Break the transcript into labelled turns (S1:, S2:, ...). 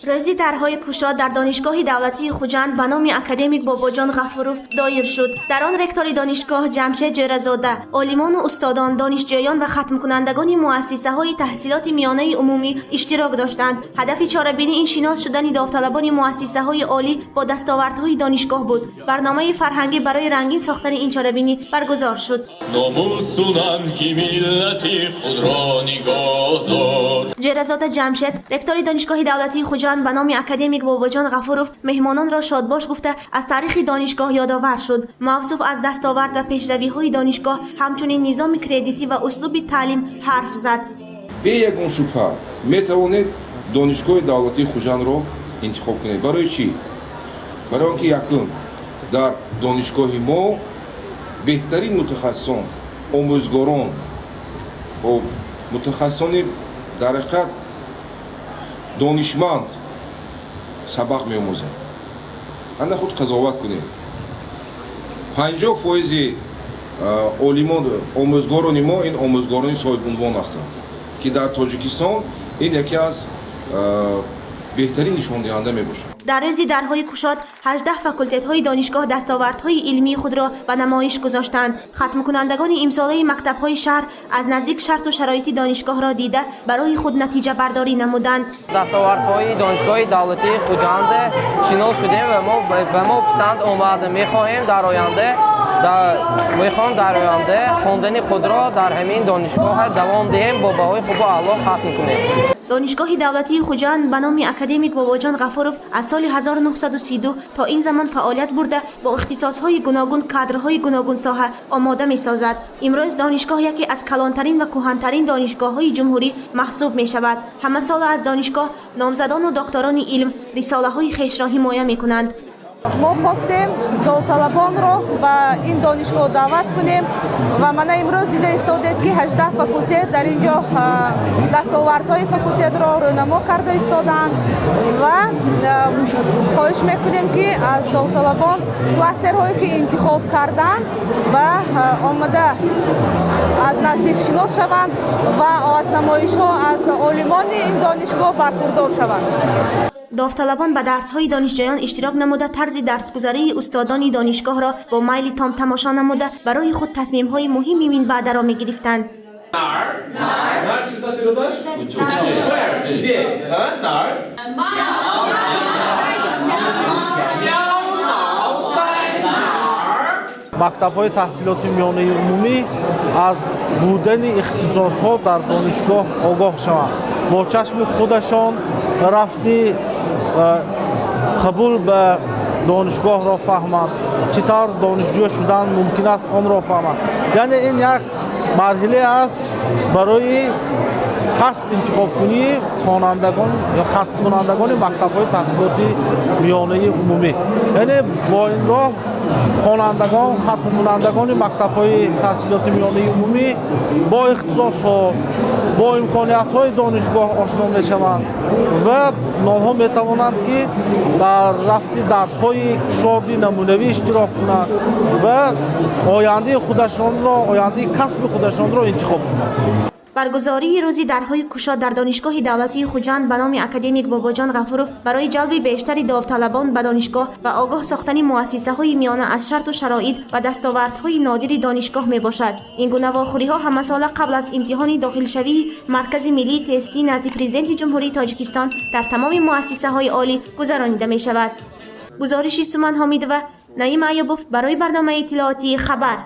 S1: Рӯзи дарҳои кушод дар Донишгоҳи давлатии Хуҷанд ба номи академик Бобоҷон Ғафуров доир шуд. Дар он ректори донишгоҳ Ҷамшед Ҷӯразода, олимону устодон, донишҷӯён ва хатмкунандагони муассисаҳои таҳсилоти миёнаи умумӣ иштирок доштанд. Ҳадафи чорабинӣ ин шинос шудани довталабони муассисаҳои олӣ бо дастовардҳои донишгоҳ буд. Барномаи фарҳангӣ барои рангин сохтани ин чорабинӣ баргузор шуд.
S2: Номусу нанги миллати худро нигоҳ дор.
S1: Ҷӯразода Ҷамшед, ректори Донишгоҳи давлатии Хуҷанд ба номи академик Бобоҷон Ғафуров, меҳмононро шодбош гуфта, аз таърихи донишгоҳ ёдовар шуд. Мавсуф аз дастовард ва пешравиҳои донишгоҳ, ҳамчунин низоми кредитӣ ва услуби таълим ҳарф зад.
S3: Бе ягон шубҳа метавонед Донишгоҳи давлатии Хуҷандро интихоб кунед. Барои чӣ? Барои он ки, якум, дар донишгоҳи мо беҳтарин мутахассисон, омӯзгорон, мутахассисони дар ҳақиқат донишманд сабақ меомӯзанд. Ана, худ қазоват кунед: 50 фоизи олимон, омӯзгорони мо ин омӯзгорони соҳибунвон ҳастанд, ки дар Тоҷикистон ин яке аз беҳтарин нишондиҳанда мебошад.
S1: Дар рӯзи дарҳои кушод 18 факултетҳои донишгоҳ дастовардҳои илмии худро ба намоиш гузоштанд. Хатмкунандагони имсолаи мактабҳои шаҳр аз наздик шарту шароити донишгоҳро дида, барои худ натиҷабардорӣ намуданд.
S4: Дастовардҳои Донишгоҳи давлатии Хуҷанд шинос шудем ва ба мо писанд омад. Мехоҳем дар оянда хондани худро дар ҳамин донишгоҳ давом диҳем, бо баҳои хубу аъло хатм кунем.
S1: Донишгоҳи давлатии Хуҷанд ба номи академик Бобоҷон Ғафуров аз соли 1932 то ин замон фаъолият бурда, бо ихтисосҳои гуногун кадрҳои гуногунсоҳа омода месозад. Имрӯз донишгоҳ яке аз калонтарин ва кӯҳантарин донишгоҳҳои ҷумҳурӣ маҳсуб мешавад. Ҳамасола аз донишгоҳ номзадону докторони илм рисолаҳои хешро ҳимоя мекунанд.
S5: Мо хостем довталабонро ба ин донишгоҳ даъват кунем ва мана имрӯз дида истодед, ки 18 факултет дар ин ҷо дастовардҳои факултетро рӯнамо карда истодаанд ва хоҳиш мекунем, ки аз довталабон кластерҳое, ки интихоб карданд, ва омада аз наздик шинос шаванд ва аз намоишҳо аз олимони ин донишгоҳ бархурдор шаванд.
S1: Довталабон ба дарсҳои донишҷӯён иштирок намуда, тарзи дарсгузарии устодони донишгоҳро бо майли том тамошо намуда, барои худ тасмимҳои муҳими минбаъдаро мегирифтанд.
S6: 哪儿？哪儿？是大学的？对，啊，哪儿？小脑在哪儿？
S7: Мактабҳои таҳсилоти миёнаи умумӣ аз будани ихтисосҳо дар донишгоҳ огоҳ шаванд, бо чашми худашон рафти қабул ба донишгоҳро фаҳманд, чӣ тавр донишҷӯ шудан мумкин аст, онро фаҳманд. Яъне ин як марҳиле аст барои касб интихобкунии хонандагон ё хатмкунандагони мактабҳои таҳсилоти миёнаи умумӣ. Яъне бо ин роҳ хонандагон, хатмкунандагони мактабҳои таҳсилоти миёнаи умумӣ бо ихтисосҳо, бо имкониятҳои донишгоҳ ошно мешаванд ва онҳо метавонанд, ки дар рафти дарсҳои кушоди намунавӣ иштирок кунанд ва ояндаи худашонро, ояндаи касби худашонро интихоб кунанд.
S1: Баргузории рӯзи дарҳои кушод дар Донишгоҳи давлатии Хуҷанд ба номи академик Бобоҷон Ғафуров барои ҷалби бештари довталабон ба донишгоҳ ва огоҳ сохтани муассисаҳои миёна аз шарту шароит ва дастовардҳои нодири донишгоҳ мебошад. Ин гуна вохӯриҳо ҳамасола қабл аз имтиҳони дохилшавии Маркази миллии тестӣ назди Президенти Ҷумҳурии Тоҷикистон дар тамоми муассисаҳои олӣ гузаронида мешавад. Гузориши Суман Ҳомидова, Наим Аюбов барои барномаи иттилоотии «Хабар».